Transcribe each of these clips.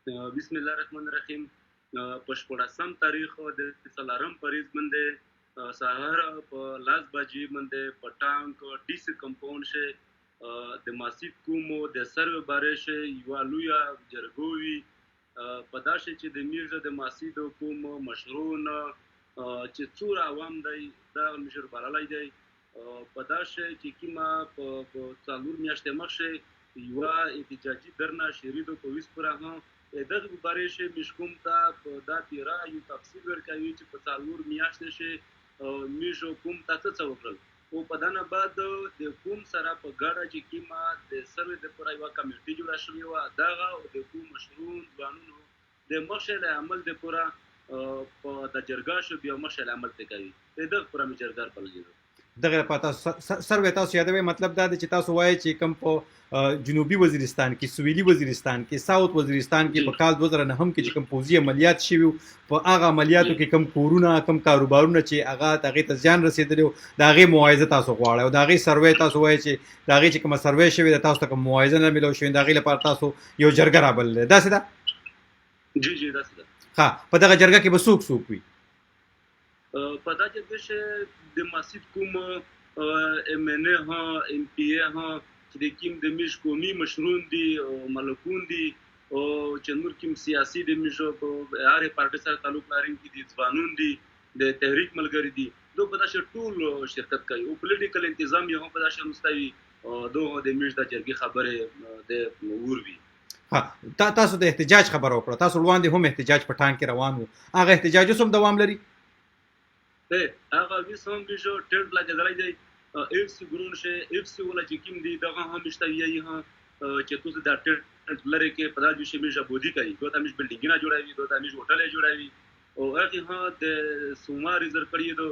بسم الله الرحمن الرحیم. په 16 تاریخ د څلورم پریز باندې سهار په 10 بجې باندې په ټانک ډي سي کمپاوند شي د ماسید کومو د سروې باره شي یوه لویه جرګه وي. په داسې چې د میرزا د ماسید کوم مشرون چې څومره عوام دی دا مشر بللی دی. په داسې چې کیمه په 4 میاشتې مخکې یوه احتجاجي درنه شریدو په ویس پوره هم دغه باره شي مشکوم ته په دا پیرا یو تفصیل ورکوي چې په 4 میاشتې شي میشو کوم ته څه څه وکړل. او په دنه بعد د کوم سره په ګډه چې کیمه د سروې د پوره یوه کمیټي جوړه شوې وه، دغه او د کوم مشرون ځوانونو د مخې له عمل د پوره په د جرګه شو بیا مخې له عمل ته کوي. دغه پوره مې جرګه بللې ده. دغه لپاره تاسو سروې تاسو یادوي، مطلب دا دی چې تاسو وایئ چې کوم په جنوبي وزیرستان کې، سویلي وزیرستان کې، ساوت وزیرستان کې په کال 2009 کې چې کوم پوځي عملیات شوي وو، په هغه عملیاتو کې کوم کورونه، کوم کاروبارونه چې هغه هغې ته زیان رسېدلی و، د هغې معاوضه تاسو غواړئ او د هغې سروې تاسو وایئ چې د هغې چې کومه سروې شوې ده تاسو ته کوم معاوضه نه میلاو شوې، د هغې لپاره تاسو یو جرګه رابللې ده، داسې ده؟ جی جی داسې ده. ښه، په دغه جرګه کې به څوک څوک وي؟ په دا جرګه کې د مسجد کوم ایم ان ای ها، ایم پی ای ها، چې د کیم د میش قومي مشرون دي او ملکون دي او چې نور کیم سیاسي د میش په هرې پارټي سره تعلق لرونکي دي، ځوانون دي، د تحریک ملګري دي، دوی په داسې ټول شرکت کوي او پولیټیکل انتظام یې هم په داسې نسته وي. دوی د میش د جرګې خبرې د ور وي. ها، تاسو د احتجاج خبره وکړه، تاسو وړاندې هم احتجاج په ټانک کې روان وو، هغه احتجاج اوس هم دوام لري؟ هغه اوس هم بیشو ټینټ لګېدلی دی. اف سي ګرون شي، اف سي ولا چې کوم دی دغه هم شته یی هم چې تاسو دا ټینټ لرې کې په دا جو شي میش آبادي کوي، دوی ته میش بلډینګونه جوړوي، دوی ته میش هوټلې جوړوي او هغه هم د سوماري زر کړی دو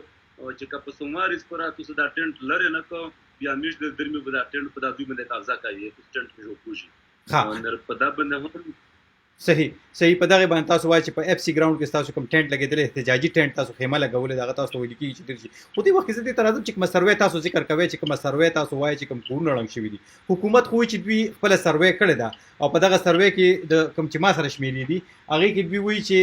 چې که په سوماري سره تاسو دا ټینټ لرې نه کو بیا میش د درمې په دا ټینټ په دا دوی باندې قبضه کوي، تاسو ټینټ کې جوړ پوښي. نر په دا باندې هم صحیح صحیح. په دغه باندې تاسو وایئ چې په اف سي ګراوند کې تاسو کوم ټینټ لګېدلی، احتجاجي ټینټ تاسو خیمه لګولې ده، هغه تاسو ته ویل کېږي چې ډېر شي. خو دې وخت کې زه دې ته راځم چې کومه سروې تاسو ذکر کوئ، چې کومه سروې تاسو وایئ چې کوم کورونه ړنګ شوي دي، حکومت خو وایي چې دوی خپله سروې کړې ده او په دغه سروې کې د کوم چې ما سره شمېرې دي هغې کې دوی وایي چې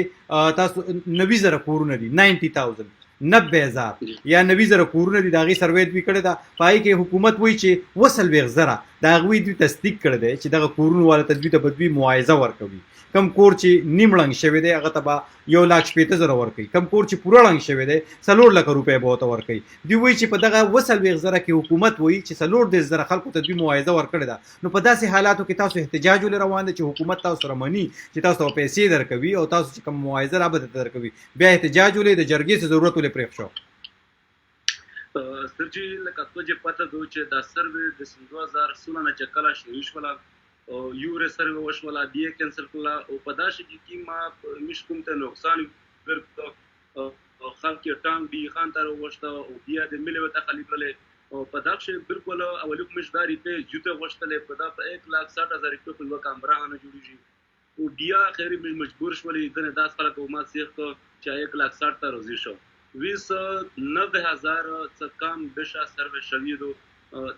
تاسو 90,000 کورونه دي، 90,000، 90,000 یا 90,000 کورونه دي، د هغې سروې دوی کړې ده. په هغې کې حکومت وایي چې 40,000 د هغوی دوی تصدیق کړی دی چې دغه کورونو والا ته دوی ته به دوی معاوضه ورکوي. کم کور چې نیم ړنګ شوی دی هغه ته به 1,60,000 ورکوي، کم کور چې پوره ړنګ شوی دی 4 لکه روپۍ به ورته ورکوي. دوی وایي چې په دغه 40,000 کې حکومت وایي چې 34,000 خلکو ته دوی معاوضه ورکړې ده. نو په داسې حالاتو کې تاسو احتجاج ولې روان دی چې حکومت تاسو سره مني چې تاسو ته پیسې درکوي او تاسو چې کوم معاوضه را به درته درکوي، بیا احتجاج ولې، د جرګې څه ضرورت ولې پرېښ شو؟ سر جی، لکه ته چې پته ده چې دا سروې د سن 2016 نه چې کله شروع شوله او یو ورځ سروې وشوله، بیا یې کینسل کړله او په داسې کې کې ما مش کوم ته نقصان ورکړ، خلک یې ټانک ډي خان ته راوغوښته او بیا د ملي ورته خالي کړلې. او په دا کښې بالکل اولي خو مش دا روپۍ جوته غوښتلې، په دا په 1,60,000 روپۍ خو یوه کمره نه جوړېږي. او بیا خیر مش مجبور شولې، ځینې داسې خلک ما سیخ کړ چې 1,60,000 ته راضي شو. ویس 90,000 څه کم بشه سروې شوي دو،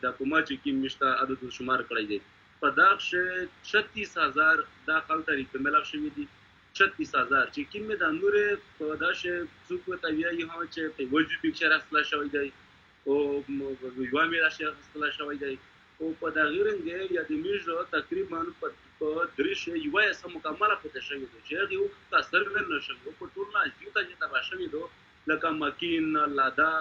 د حکومت چې کوم مشته عدد شمار کړی دی. په دا کښې 36,000 دا خلک ته روپۍ ملاو شوي دي، 36,000 چې کوم مې دا نورې په دا کښې څوک ورته وایي هم چې په یوه جوبي کښې راخیستلی شوی دی او یوه میاشت کښې راخیستلی شوی دی. او په دغه رنګ یا د میږو تقریبا په درې شی یوه حصه مکمله پاتې شوې ده چې هغې وخت سروې نه شوې او په ټول نه زیاته چې تباه شوې ده، لکه مکین، لادا،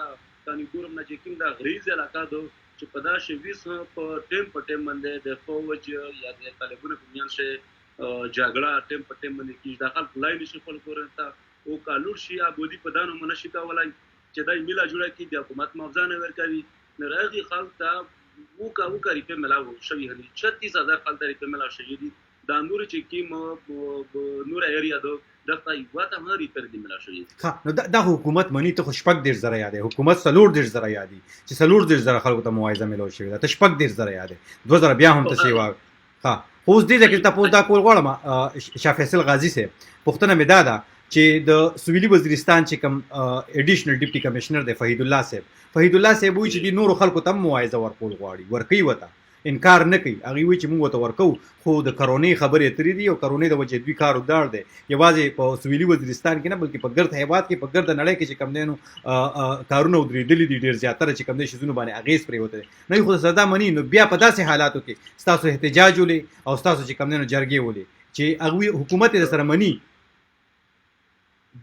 کانیګورم نه چې کوم دا غریز علاقه ده چې په دا شی ویس په ټیم په ټیم باندې د فوج یا د طالبانو په میان شی جګړه ټیم په ټیم باندې کېږي. دا خلک لای نه شي خپل کورونو ته او که لوړ شي آبادي په دا نوم نه شي کولی چې دا میله جوړه کړي، د حکومت معاوضه نه ورکوي. نو هغې خلک ته وکه روپۍ ملاو شوي دي، 36,000 خلک ته روپۍ ملاو شوي دي. دا نور چې کوم نور ایریا ده دلته یوه ته هم روپۍ نه دي ملاو شوي. ښه، نو دا خو حکومت مني، ته خو 36,000 یادې، حکومت 34,000 یادي چې 34,000 خلکو ته معاوضه ملاو شوې ده، ته 36,000 یادې، 2,000 بیا هم ته سیوا. ښه، خو اوس دې ځای کې تاسو دا کول غواړم، شاه فیصل غازي صاحب، پوښتنه مې دا ده چې د سویلي وزیرستان چې کوم ایډیشنل ډیپټي کمشنر دی فهید الله صاحب، فهید الله صاحب وایي چې دوی نورو خلکو ته هم معاوضه ورکول غواړي، ورکوي ورته. انکار نه کوي، هغوی وایي چې موږ ورته ورکوو، خو د کرونې خبرې اترې دي او کرونې د وجې دوی کار ودار دی. یوازې په سویلي وزیرستان کې نه بلکې په ګرد هیواد کې، په ګرد نړۍ کې چې کوم دی نو کارونه ودرېدلي دي، ډېر زیاتره چې کوم دی شیزونو باندې اغېز پرېوتی دی. نه خو سزا مني، نو بیا په داسې حالاتو کې ستاسو احتجاج ولې او ستاسو چې کوم دی نو جرګې ولې چې هغوی حکومت یې سره مني؟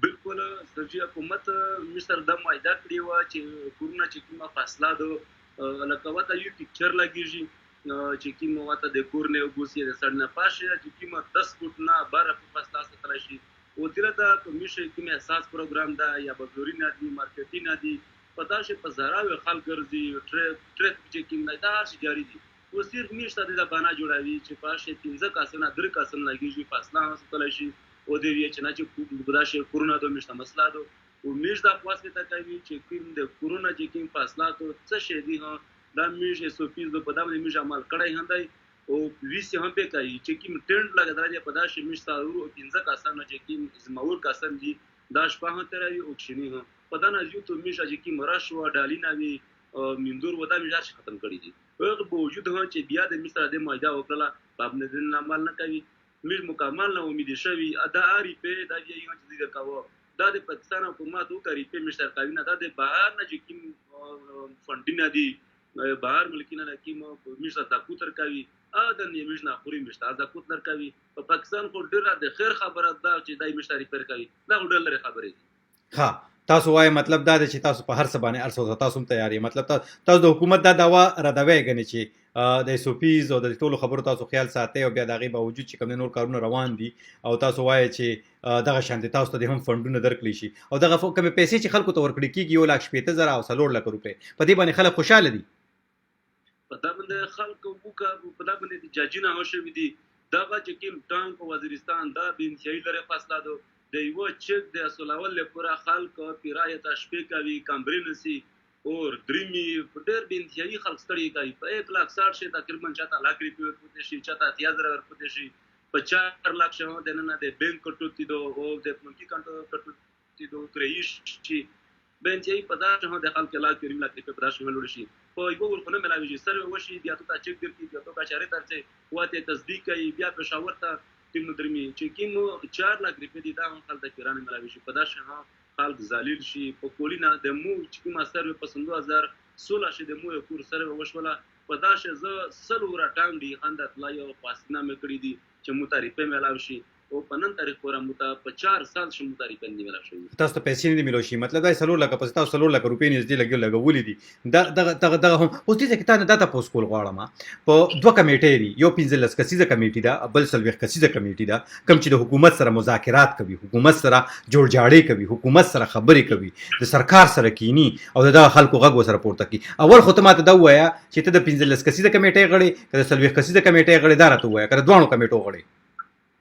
بالکل سر جی، حکومت موږ سره دا معاهده کړې وه چې کورونه چې کومه فاصله ده، لکه ورته یو پکچر لګېږي چې کوم ورته د کور نه وبوسي، د سړک نه پاس چې کومه 10 فوټ نه 12 فوټ فاصله ساتلی شي. او دله ته په موږ کوم احساس پروګرام ده یا بزوري نه دي، مارکیټي نه دي، په داسې په زراوې خلک ګرځي، ټریفک چې کوم دی دا هر څه جاري دي. او صرف موږ ته د بنا جوړوي چې په هر شي 5 کسانه 3 کسان لګېږي، فاصله هم ساتلی شي. او دی وی چې نه چې داسې کورونه ده موږ ته مسله ده. او موږ دا خواست ته کوي چې کوم د کورونه چې کوم فاصله ته څه شی دي، دا موږ ایس او پیز په دا باندې موږ عمل کړی هم دی او ویسي هم پې کوي چې کوم ټینډ لګېدلی دی په داسې موږ څلور او 5 کسان چې کوم زمور کسان دي دا شپه هم تېروي او کښېني هم. په دا نه زیاتو موږ چې کوم رش وه، ډالي نه وي، میندور وه، دا موږ هر څه ختم کړي دي. هغه باوجود هم چې بیا د موږ سره د معاهده وکړله، په باندې عمل نه کوي. موږ مکمل نه امیدې شوي. دا ریپې دا بیا یې هم چې ذکر کاوه، دا د پاکستان حکومت وکړه ریپې موږ سره کوي نه، دا د بهر نه چې کوم فنډونه دي، بهر ملکي نه کوم موږ سره زکوت ورکوي، د موږ نه خوري، موږ ته زکوت نه ورکوي. په پاکستان خو ډېره د خیر خبره ده چې دا موږ ته ریپیر کوي، دا خو ډېر لرې خبرې دي. ښه، تاسو وایئ مطلب دا دی چې تاسو په هر څه باندې هر څه تاسو هم تیار یئ. مطلب تاسو د حکومت دا دعوا ردوئ ګنې چې د ایس او پیز او د ټولو خبرو تاسو خیال ساتئ او بیا د هغې باوجود چې کوم نور کارونه روان دي او تاسو وایئ چې دغه شان دي تاسو ته دې هم فنډونه درکړی شي او دغه کومې پیسې چې خلکو ته ورکړې کېږي 1,60,000 او 4 لکه روپۍ، په دې باندې خلک خوشحاله دي؟ په دا باندې خلک وکړه، په دا باندې احتجاجونه هم شوي دي. دغه چې کوم ټانک په وزیرستان دا بې انتهایي لرې فاصله ده، د یوه چک د اصولول لپاره خلک پیرایه ته شپې کوي، کمرې نیسي اور درېمي ډېر بې انتهایي خلک ستړي کوي. په 1,60,000 شي تقریبا چاته لک روپۍ ورپوتې شي، چاته 80,000 ورپوتې شي، په 4 لک شي هم دننه د بانک کټوتي دو او د ملکي کټوتي دو کرایي شي. بې انتهایي په داسې هم د خلک لاک نیم لک روپۍ په داسې هم لوړ شي. په یوه ورخ نه ملاویږي، سر وشي بیا ته چک درکړي، بیا ته کچارې ترڅې واته تصدیق کوي، بیا پېښور ته ټیم درمي چې کوم 4 لک روپۍ دي دا هم خلک ته پیرانه ملاویږي. په داسې هم خلک ذلیل شي. په کولینا د مو چې کوم سروې په سن 2016 شي د مو یو کور سروې وشوله، په داسې زه 100 وره ټانګ ډي خنده تلای او خواستنامې کړې دي چې مو ته روپۍ ملاو شي او په نن تاریخ پورې مو ته په 4 سال شي مو ته روپۍ نه دي ملاو شوي. تاسو ته پیسې نه دي ملاو شوي؟ مطلب دا 4 لکه پسې تاسو 4 لکه روپۍ نږدې لګولې دي. دا دغه دغه دغه هم اوس دې ځای کې تا نه دا تپوس کول غواړم. په دوه کمیټې دي، یو 15 کسیزه کمیټي ده، بل 40 کسیزه کمیټي ده، کوم چې د حکومت سره مذاکرات کوي، حکومت سره جوړجاړی کوي، حکومت سره خبرې کوي، د سرکار سره کینی او د دغه خلکو غږ ورسره پورته کړي. اول خو ته ماته دا ووایه چې ته د 15 کسیزه کمیټې غړی که د 40 کسیزه کمیټې غړی؟ دا راته ووایه که د دواړو کمیټو غړی.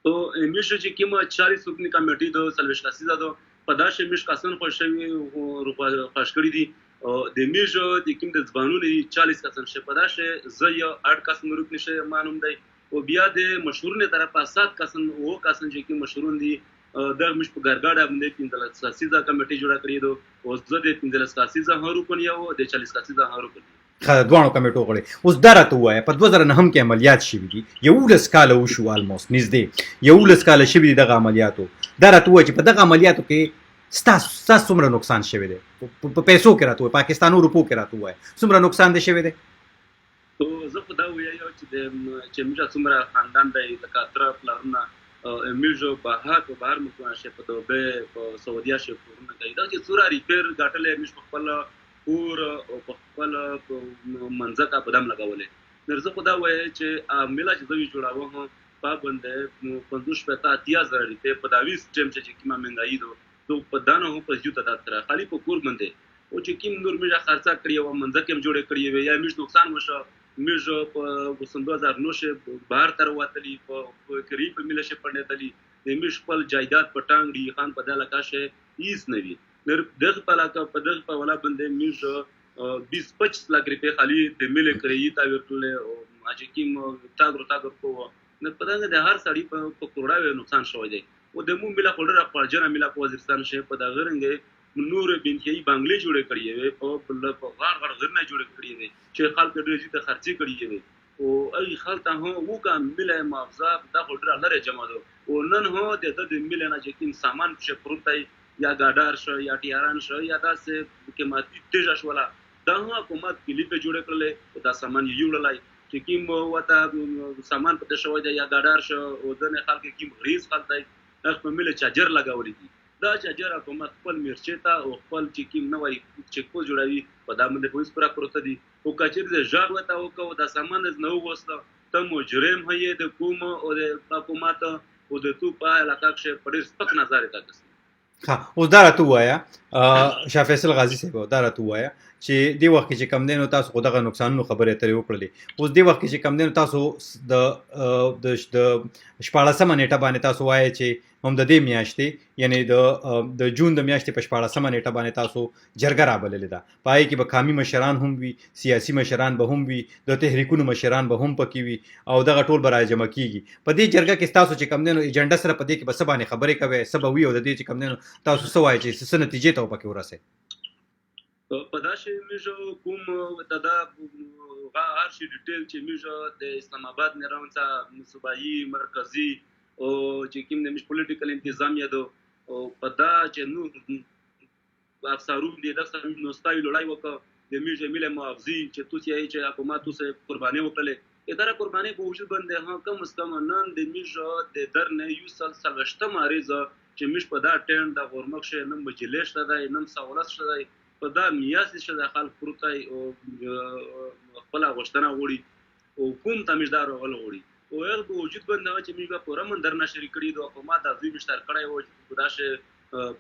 تو میش چې کومه 40 رکني کمیټي ده، 40 کسیزه ده، په داسې میش کسان خوښ شوي خوښ کړي دي. د میش د کوم د ځوانونو دي 40 کسان شي، په داسې زه یو 8 کسان رکني شي معلوم دی. او بیا د مشهورونو طرفه 7 کسان 7 کسان چې کوم مشهورون دي، دا موږ په ګرګاډه باندې 15 کسیزه کمیټي جوړه کړې ده او زه د 15 کسیزه هم رکن یو، د 40 کسیزه هم رکن. ښه، دواړو کمیټو غړي. اوس دا راته ووایه، په 2009 کې عملیات شوي دي، 11 کاله وشو، الموست نږدې 11 کاله شوي دي دغه عملیاتو. دا راته ووایه چې په دغه عملیاتو کې ستاسو څومره نقصان شوی دی؟ په پیسو کې راته ووایه، پاکستانو روپو کې راته ووایه څومره نقصان دی شوی دی؟ تو زه خو دا ویم چې د چې موږ څومره خاندان دی لکه تره پلارونه موږ بهر په بهر ملکونه شي، په دوبۍ په سعودیا شي کورونه کوي، دا چې څومره ریپیر ګټلی موږ په خپل کور او په خپل منځکه په دم لګولې. نو زه خو دا وایم چې میله چې زه یې جوړاوه په باندې 50 60 80,000 روپۍ په دا ویس ټیم چې کومه مهنګایي ده نو په دانه هم په زیوته دا تر خالي په کور باندې او چې کوم نور موږ خرڅه کړې وه، منځکه هم جوړې کړې وې یا موږ نقصان وشو، موږ په سن 2009 شي بهر ته وتلي، په کري په میله شي پړنېدلي، د موږ خپل جایداد په ټانګ ډي خان په دا علاقه شي هیڅ نه وي. دغه په علاقه په دغه په ولا باندې موږ 20 25 لاک روپۍ خالي د میلې کري تا ورکړلې او چې کوم تاګ ورکوه. نو په دغه د هر سړي په کروړاوې نقصان شوی دی. او د مو میله خو ډېره خوارجنه میله په وزیرستان شي، په دغه رنګ نور بنتیایي بنګلې جوړې کړې وې، په غاړ غاړ غرونه جوړې کړې وې چې خلک ډېر زیاته خرڅې کړې وې. او هغې خلک ته هم وکه ملی معاوضه دا خو ډېره لرې جمع ده او نن هم د ده د ملی نه چې کوم سامان پکښې پروت دی یا ګاډار شو یا ټیاران شو یا داسې قیمتي تیږه شوله دا هم حکومت کلي پې جوړې کړلې او دا سامان یې یوړلی چې کوم ورته سامان پکې شوی دی یا ګاډار شو او ځینې خلک کوم غریز خلک دی هغه په ملی چاجر لګولی دي دا چاجر حکومت خپل مرچې ته او خپل چې کوم نوی چیک پوسټ جوړوي په دا باندې پولیس پوره پروته دي خو که چېرې د ږغ ورته وکړ او دا سامان دې ځنه وغوښت ته مجرم یې د کوم او د حکومت او د تو په علاقه کښې په ډېر سپک نظر یې کتل. ښه اوس دا راته ووایه شاه فیصل غازي صاحب دا راته ووایه چې دې وخت کې چې کم دی نو تاسو خو دغه نقصانونو خبرې اترې وکړلې، اوس دې وخت کې چې کم دی نو تاسو د د د 16مه نیټه باندې تاسو وایئ چې هم د دې میاشتې یعنی د د جون د میاشتې په 16مه نیټه باندې تاسو جرګه رابللې ده، په هغې کې به قامي مشران هم وي، سیاسي مشران به هم وي، د تحریکونو مشران به هم پکې وي او دغه ټول به راجمع کیږي. په دې جرګه کې تاسو چې کم دی نو ایجنډا سره په دې کې به څه باندې خبرې کوئ، څه به وي او د دې چې کم دی نو تاسو څه وایئ چې څه نتیجې ته به پکې ورسئ؟ په داسې موږ کوم د دا هر شي ډیټیل چې موږ د اسلام آباد نه راونڅه صوبایي مرکزي او چې کوم د موږ پولیټیکل انتظامیه ده او په دا چې نور افسرون دي دغه نو ستای لړای وکړه د موږ ملي معاوضي چې توس یې چې حکومت توس قرباني وکړلې اداره قرباني په وجود باندې هم کم از کم نن د موږ د در نه یو سل څلوېښتم عریضه چې موږ په دا ټینډ د غورمک شي نن مجلې شته دی نن سهولت شته دی په دا میاشتې شته د خلک پروت دی او خپله غوښتنه غواړي او کوم ته موږ دا راغل غواړي او هغه په وجود باندې چې موږ به پوره من درنه شریک کړي د حکومت دا زوی مشتر کړی و چې په داسې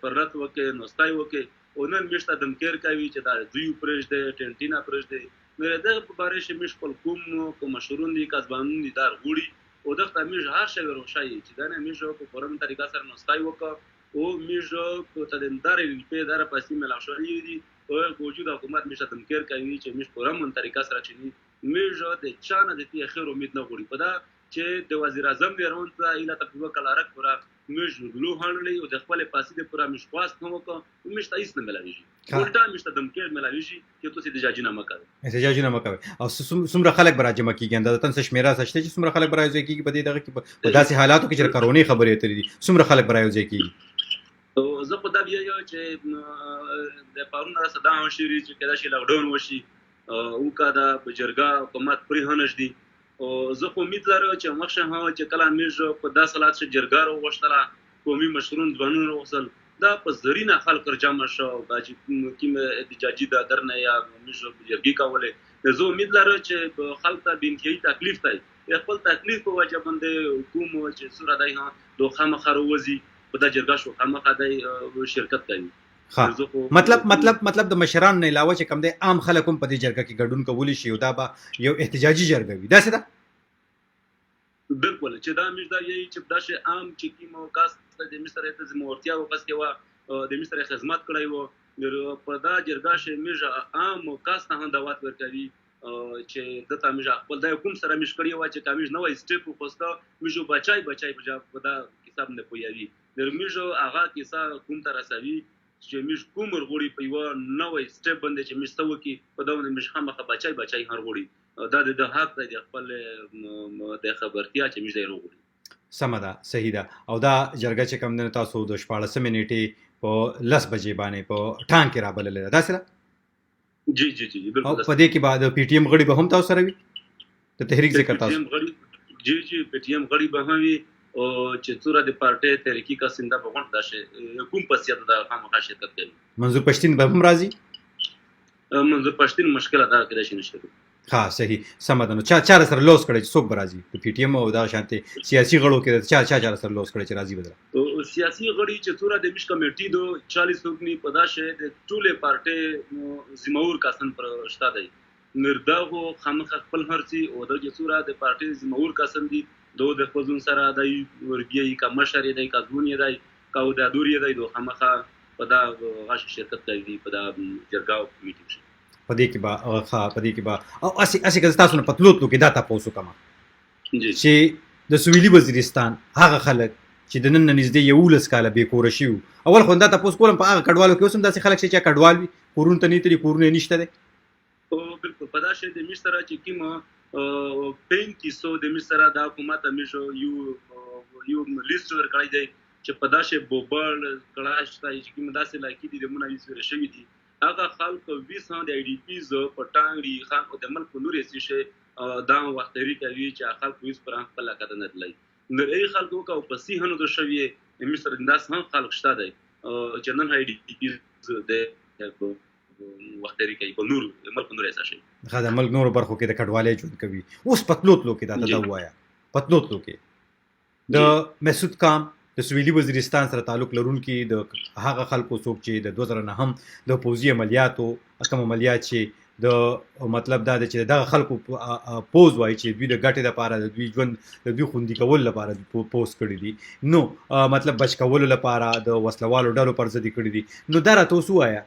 پرلت وکړي نوستای وکړي او نن موږ ته دمکیر کوي چې دا دوی پرېږدي ټینټینا پرېږدي. نو دغه په باره کې موږ خپل کوم کوم مشرون دي کسبانون دي دار غوړي او دغه موږ هر شی وروښایي چې دا نه موږ په پوره طریقه سره نوستای وکړو او موږ په تدندار په دار پسې ملاو شوي دي او وجود حکومت موږ ته دمکیر کوي چې موږ پوره من طریقه سره چې موږ د چا نه د دې خیر امید نه غوړي په دا چې د وزیر اعظم ویرون ته ایله ته په کلارک پوره موږ لو هڼلې او د خپل پاسې د پوره موږ خواست هم وکړو موږ ته هیڅ نه ملاویږي الټا موږ ته دمکیر ملاویږي چې تاسو احتجاجونه مه کوئ. احتجاجونه مه کوئ. او څومره خلک به راجمع کیږي؟ اندازه څه شمېره څه شته چې څومره خلک به راځي کیږي په دې دغه کې په داسې حالاتو کې چې کرونې خبرې اترې دي څومره خلک به راځي کیږي؟ زه خو دا بیا یو چې د پرون را صدا هم شری چې کله شي لاک ډاون وشي او کا دا جرګه حکومت پرې هنش دي او زه خو امید لرم چې مخشه هم چې کله موږ په داسې حالات کې جرګه راوغوښتله قومي مشرون ځوانان راوغوښتل دا په زرینه خلک جمع شو دا چې کوم احتجاجي دا درنه یا موږ جرګې کولې زه امید لرم چې خلک ته بې انتهایي تکلیف دی د خپل تکلیف په وجه باندې کوم چې څومره دی هم دو خامخا راووځي په دا جرګه شو خامخا دی شرکت کوي. ښه مطلب مطلب مطلب د مشرانو نه علاوه چې کوم دی عام خلک هم په دې جرګه کې ګډون کولی شي او دا به یو احتجاجي جرګه وي، داسې ده؟ بالکل چې دا موږ دا یی چې داسې عام چې کوم کس ته د موږ سره ته ذمہوارتیا وغوښتې وه د موږ سره خدمت کړی و په دا جرګه شي موږ عام کس ته هم دعوت ورکوي چې دته موږ خپل دا کوم سره موږ کړی و چې موږ نوې سټیپ وخوسته موږ بچای بچای په دا حساب نه پوهیوي موږ هغه کیسه کوم ته رسوي چې موږ کوم ورغوړي په یوه نوې سټیپ باندې چې موږ څه وکړي په دا باندې موږ خامخا بچای بچای هر غوړي دا د حق دی د خپل د خبرتیا چې موږ دی روغړي. سمه ده، صحیح ده. او دا جرګه چې کوم دی تاسو د 16مې نیټې په 10 بجې باندې په ټانک کې رابللې ده، داسې ده؟ جی جی جی بالکل. او په دې کې به د پی ټی ایم غړي به هم تاسو سره وي؟ د تحریک ذکر تاسو جی جی پی ټی ایم غړي به هم وي او چې څوره د پارټۍ تحریکي کسان دا به غونډ داسې کوم پسیت دا خامخا شرکت کوي. منظور پښتین به هم راځي؟ منظور پښتین مشکله دا کېدای شي نشته. ها صحیح سمه ده. نو چا چا سره لوس کړی چې څوک به راځي؟ د پی ټی ایم او دا شانتي سیاسي غړو کې چا چا چا سره لوس کړی چې راځي به؟ سیاسي غړي چې څوره د مش کمیټي دو 40 رکني په دا شی د ټوله پارټۍ ذمہور کسان پر شته دی نردغو خامخا خپل هرڅي او د چې څوره د پارټۍ ذمہور کسان دي دو د خپل ځون سره دی وربیایي که مشر یې دی که ځون یې دی که اودادور یې دی دو خامخا په دا غش شرکت کوي په دا جرګه او میټینګ شي. په دې کې به ښه په دې کې به او هسې هسې که زه تاسو نه په تلو تلو کې دا تپوس وکړم چې د سویلي وزیرستان هغه خلک چې د نن نه نږدې 11 کاله بې کوره شوي وو، اول خو دا تپوس کولم په هغه کډوالو کې اوس هم داسې خلک شته چې کډوال وي کورونو ته نه تللي کورونه یې نشته دی؟ بالکل په دا شی د موږ سره چې کوم 3500 د می سره د حکومت میشو یو یو لیست ورکړی دی چې په داسې بوبړ کړاش ته چې کوم داسې علاقې دي د مونږ یې سره شوې دي، هغه خلک ویس هم د آی ډي پیز په ټانګړي خان او د ملک په نور حصې شي دا وختري کوي چې خلک ویس پر خپل علاقه ته نه تللی. نو ای خلکو کو په سی هنو د شوی مصر داس هم خلک شته دی چې نن آی ډي پیز د وختري کوي په نور ملک نور حصه شي. ښه، د ملک نورو برخو کې د کډوالۍ ژوند کوي. اوس په تلو تلو کې دا ته دا ووایه، په تلو تلو کې د محسود کام د سویلي وزیرستان سره تعلق لرونکي د هغه خلکو څوک چې د 2009 د پوځي عملیاتو کوم عملیات چې د مطلب دا دی چې دغه خلکو پوز وایي چې دوی د ګټې لپاره د دوی ژوند د دوی خوندي کولو لپاره پوز کړی دي، نو مطلب بچ کولو لپاره د وسلوالو ډلو پر ضد کړی دي، نو دا راته اوس ووایه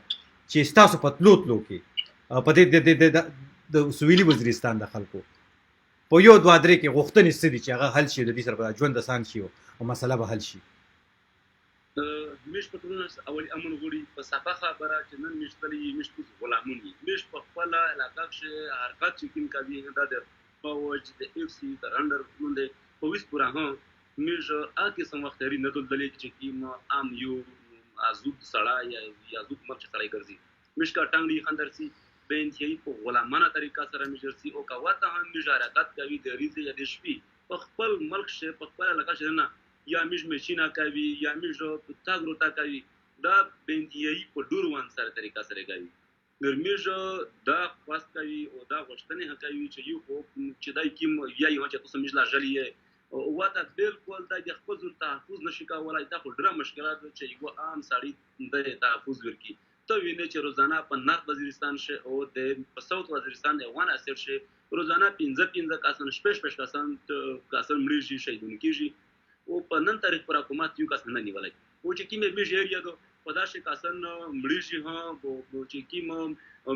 چې ستاسو په تلو تلو کې په دې د سویلي وزیرستان د خلکو په یو دوه درې کې غوښتنې څه دي چې هغه حل شي، د دې سره به ژوند اسان شي او مسله به حل شي؟ میش په ټولنه اول امن غوړي په صفه خبره چې نن میش تللی میش کوز غلامون وي، میش په خپله علاقه کښې حرکت چې کوم کوي دا د فوج د ایف سي تر انډر تلون دی، په ویس پوره هم میش هغه قسم وختري نه تللی چې کوم عام یو ازود سړی یا ازود ملک چې سړی ګرځي. میش که ټانګړي خندرسي به انتهایي په غلامانه طریقه سره میش ګرځي او که ورته هم میش حرکت کوي د ریزې یا د شپې په خپل ملک کښې په خپله علاقه کښې نه یا میش مشینه کوي یا میش تګ روته کوي، دا به انتهایي په ډور وان سره طریقه سره کوي. نو میش دا خواست کوي او دا غوښتنې هم کوي چې یو خو چې دای کیم یا یو چې تاسو میش لا ژلي یې او ته بالکل دا د خپل ځان تحفظ نشي کولای، دا خو ډېره مشکله ده چې یو عام سړی د تحفظ ورکړي. ته وینې چې روزانه په نارت وزیرستان شي او د په ساوت وزیرستان د افغان اسیر شي روزانه پنځه پنځه کسان شپږ شپږ کسان مړي شي شهیدون کېږي او په نن تاریخ پر حکومت یو کس نه نیولی او چې کومې میږ ایریا ده په داسې کسان مړي شي هم چې کوم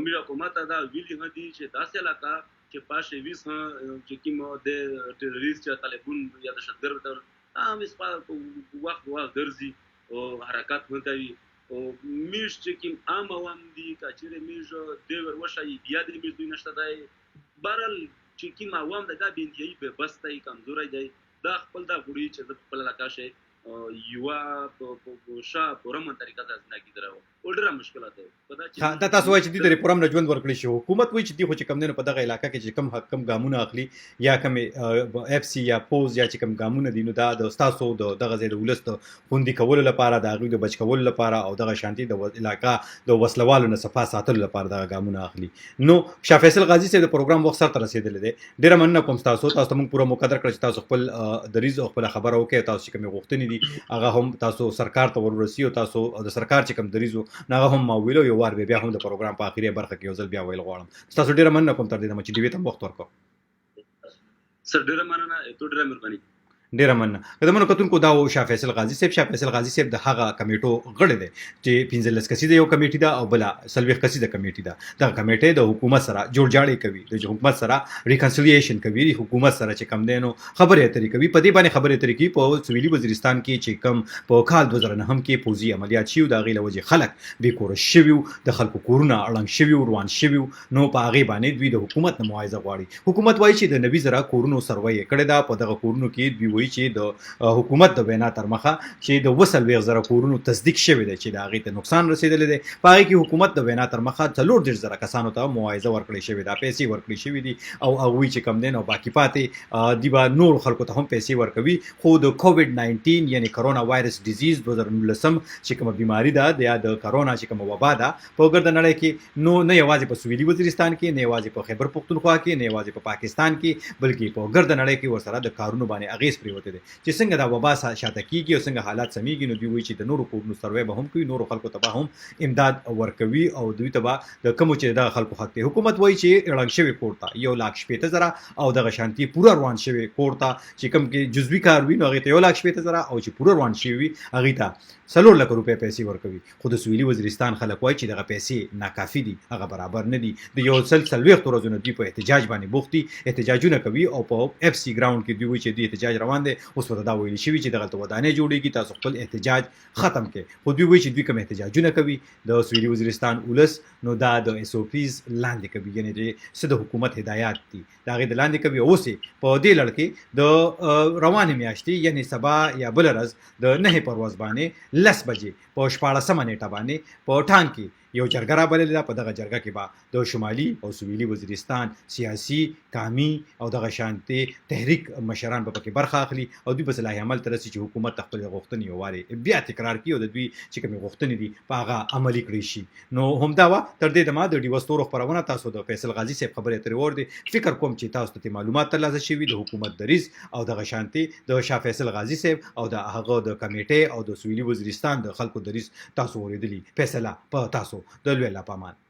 میږ حکومت ته دا ویلي هم دي چې داسې علاقه چې پاشه ویس هم چې کوم د ټیرریست یا طالبون یا دهشتګرد هم وخت وخت ګرځي او حرکت هم کوي. او میږ چې کوم عام عوام دي که چېرې میږ دی ور وښایي بیا د میږ دوی نشته دی، بهرحال چې کوم عوام دی دا بې انتهایي بې بس دی، کمزوری دی، دا خپل دا غوړي چې زه په خپله علاقه کښې یوه ښه پرامن طریقه سره زندګي تېروم او ډېره مشکله ده. دا تاسو وایئ چې دوی ته پرامنه ژوند ورکړی شي، حکومت وایي چې دوی خو چې کوم دی نو په دغه علاقه کې چې کوم کوم ګامونه اخلي یا کوم ایف سي یا پوز یا چې کوم ګامونه دي نو دا د ستاسو د دغه ځای د ولس د خوندي کولو لپاره، د هغوی د بچ کولو لپاره او دغه شانتي د علاقه د وسلوالو نه صفا ساتلو لپاره دغه ګامونه اخلي. نو شاه فیصل غازي صاحب د پروګرام وخت سر ته رسېدلی دی، ډېره مننه کوم تاسو، تاسو ته موږ پوره موقع درکړه چې تاسو خپل دریځ او خپله خبره وکړئ، تاسو چې کومې غوښتنې دي هغه هم تاسو سرکار ته ورورسي او تاسو د سرکار چې کوم دریځ و نو هغه هم ما وویل او یو وار بیا هم د پروګرام په اخري برخه کې یو ځل بیا ویل غواړم. تاسو ډېره مننه کوم تر دې دمه چې ډیوې ته مو وخت ورکړ. سر ډېره مننه، ته ډېره مهرباني. ډېره مننه. قدرمنو کتونکو دا و شاه فیصل غازي صاحب. شاه فیصل غازي صاحب د هغه کمیټو غړی دی چې 15 کسیزه یو کمیټي ده او بله 40 کسیزه کمیټي ده. دغه کمیټه د حکومت سره جوړجاړی کوي، د حکومت سره ریکنسیلیشن کوي، حکومت سره چې کم دی نو خبرې اترې کوي. په دې باندې خبرې اترې کوي په سویلي وزیرستان کې چې کم په کال 2009 کې پوځي عملیات شوي، د هغې له وجې خلک بې کوره شوي وو، د خلکو کورونه ړنګ شوي وو، روان شوي وو، نو په هغې باندې دوی د حکومت نه معاوضه غواړي. حکومت وایي چې د 90,000 کورونو سروې یې کړې ده. په دغه کورونو کې دوی وایي چې د حکومت د وینا تر مخه چې د 47,000 کورونو تصدیق شوی دی چې د هغې ته نقصان رسېدلی دی. په هغې کې حکومت د وینا تر مخه 34,000 کسانو ته معاوضه ورکړې شوې ده، پیسې ورکړې شوې دي او هغوی چې کم دی نو باقي پاتې دی به نورو خلکو ته هم پیسې ورکوي. خو د کوویډ 19 یعنی کرونا وایرس ډیزیز 2019 چې کومه بیماری ده یا د کرونا چې کومه وبا ده په ګرده نړۍ کې، نو نه یوازې په سویلي وزیرستان کې، نه یوازې په خیبر پښتونخوا کې، نه یوازې په پاکستان کې، بلکې په ګرده نړۍ کې ورسره د کارونو باندې اغیز پریوتی دی چې څنګه دا وبا شاته کیږي او څنګه حالات سمیږي. نو دوی وایي چې د نورو کورونو سروې به هم کوي، نورو خلکو ته به هم امداد ورکوي او دوی ته به د کومو چې دغه خلکو حق دی. حکومت وایي چې ړنګ شوی کور ته 1,60,000 او دغه شانتي پوره روان شوی کور ته چې کوم کې جزوي کار وي نو هغې ته 1,60,000 او چې پوره روان شوی وي هغې ته 4 لکه روپۍ پیسې ورکوي. خو د سویلي وزیرستان خلک وایي چې دغه پیسې ناکافي دي، هغه برابر نه دي. د 140 ورځو نه دوی په احتجاج باندې بوخت دي، احتجاجونه کوي او په ایف سي ګراوند کې دوی وایي چې دوی احتجاج روان روان دی. اوس ورته دا ویل شوي چې دغلته ودانۍ جوړیږي، تاسو خپل احتجاج ختم کړئ. خو دوی وایي چې دوی کوم احتجاجونه کوي د سویلي وزیرستان ولس، نو دا د اس او پیز لاندې کوي، یعنې چې څه د حکومت هدایات دي د هغې د لاندې کوي. اوس یې په دې لړ کې د روانې میاشتې، یعنې سبا یا بله ورځ د 9 پر ورځ باندې 10 بجې په 16مه نیټه باندې په ټانک کې یو جرګه رابللې ده. په دغه جرګه کې به د شمالي او سویلي وزیرستان سیاسي، قامي او دغه شانتې تحریک مشران به پکې برخه اخلي او دوی به صلاح عمل ته رسي چې حکومت ته خپلې غوښتنې یو وارې بیا تکرار کړي او د دوی چې کومې غوښتنې دي په هغه عملي کړی شي. نو همدا وه تر دې دمه د ډیوه ستورو خپرونه. تاسو د فیصل غازي صاحب خبرې اترې واورېدې. فکر کوم چې تاسو ته معلومات ترلاسه شوي د حکومت دریځ او دغه شانتې د شاه فیصل غازي صاحب او د هغه د کمیټې او د سویلي وزیرستان د خلکو دریځ تاسو اورېدلي. فیصله په تاسو. د لوی الله په امان.